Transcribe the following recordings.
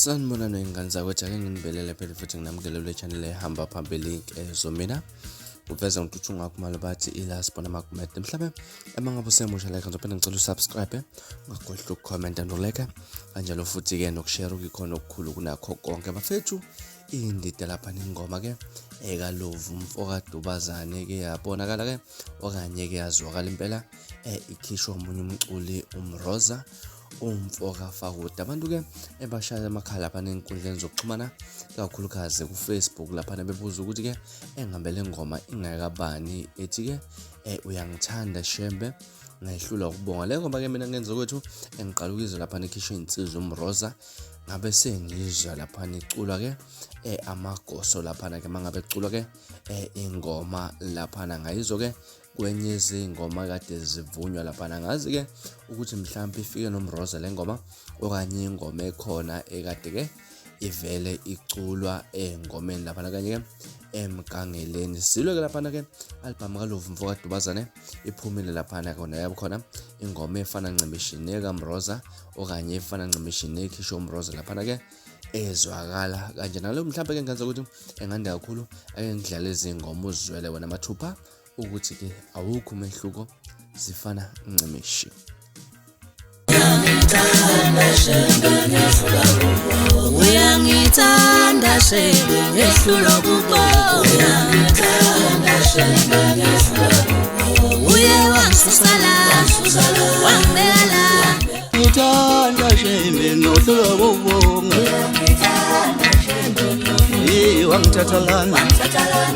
Sanibonani ngane zakwethu, ake nginibelele phela futhi nginamukele kule channel ehamba phambili inkezo. Mina uveza ngithuthi ungakhumalo bathi ila sibona amakumede. Mhlawumbe uma ngabe usemusha like ngizophinde ngicela usubscribe, ungakhohlwa ukucomment and ulike kanjalo futhi-ke nokushare okuyikhona okukhulu kunakho konke bafethu. Indida lapha nengoma ke ekalovu umfoka Dubazane ke yabonakala ke okanye ke yazwakala impela ikhishwa omunye umculi uMroza umfoka Fakude. Abantu ke ebashaya amakhala lapha enkundleni zokuxhumana kakhulukazi ku-Facebook lapha bebuza ukuthi ke engabe le ngoma ingakabani ethi ke uyangithanda Shembe ngehlulwa ukubonga. Le ngoma ke mina ngenza kwethu engiqala ukuyizwa lapha ikhishwa insizwa uMroza, ngabe sengizwa lapha iculwa ke amagoso lapha ke mangabe kuculwa ke ingoma lapha ngayizwa ke kwenye izingoma kade zivunywa lapha. Ngazi ke ukuthi mhlawumbe ifike noMroza le ngoma okanye ingoma ekhona ekade ke ivele iculwa engomeni lapha kanye ke emgangeleni. Silwe ke lapha ke album kaLovu mfoka Dubazane iphumile lapha khona yabo khona ingoma efana ncimishi nekaMroza okanye efana ncimishi nekhishwa uMroza lapha ke ezwakala kanje. Nalo mhlawumbe ke ngenza ukuthi enganda kakhulu ake ngidlale izingoma uzwele wena mathupha ukuthi ke awukho umehluko, zifana ncimishi. Uyangithanda Shembe ngehlulwa ukubonga. Uyangithanda Shembe ngehlulwa ukubonga. Uye wangisusa la, wangibeka la. Ngithanda Shembe ngohlulwa ukubonga. Eh wangithatha lana,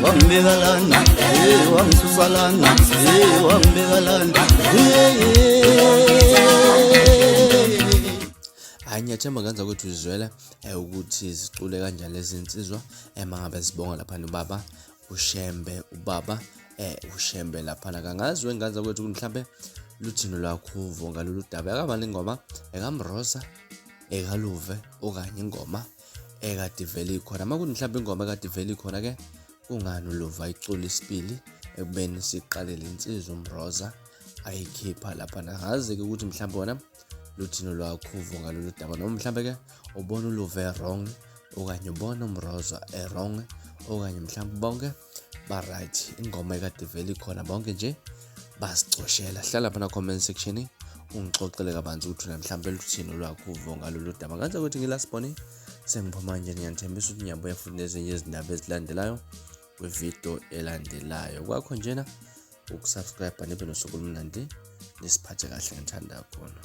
wangibeka lana, eh wangisusa lana, eh wangibeka lana. Hayi, ngiyathemba ngenza ukuthi uzwele ukuthi zicule kanjani lezi nsizwa mangabe zibonga lapha ubaba uShembe, ubaba uShembe laphana. Kangazi wenganza kwethu mhlambe luthini lwakho uvo ngalolu daba, akabani ingoma ekaMroza, ekaLuve okanye ingoma ekade vele ikhona. Makuthi mhlawumbe ingoma ekade vele ikhona ke kungani uLuve ayicula isibili ekubeni siqalele insizwa uMroza ayikhipha lapha? Ngazi-ke ukuthi mhlawumbe wona luthini lwakho uvo ngalolu daba, noma mhlawumbe ke ubona uLuve wrong okanye ubona uMroza e-wrong okanye mhlawumbe bonke ba-right, ingoma ekade vele ikhona bonke nje basicoshela. Hlala lapha na-comment section ungixoxele kabanzi ukuthi wena mhlawumbe luthini olwakho uvo ngalolu daba. Ngenza ukuthi ngilasibone sengiphuma nje, ngiyanithembisa ukuthi ngiyabuya futhi nezinye izindaba ezilandelayo kwividiyo elandelayo. Kwakho njena ukusubscribe, nibe nosuku olumnandi, nisiphathe kahle, ngithanda khona.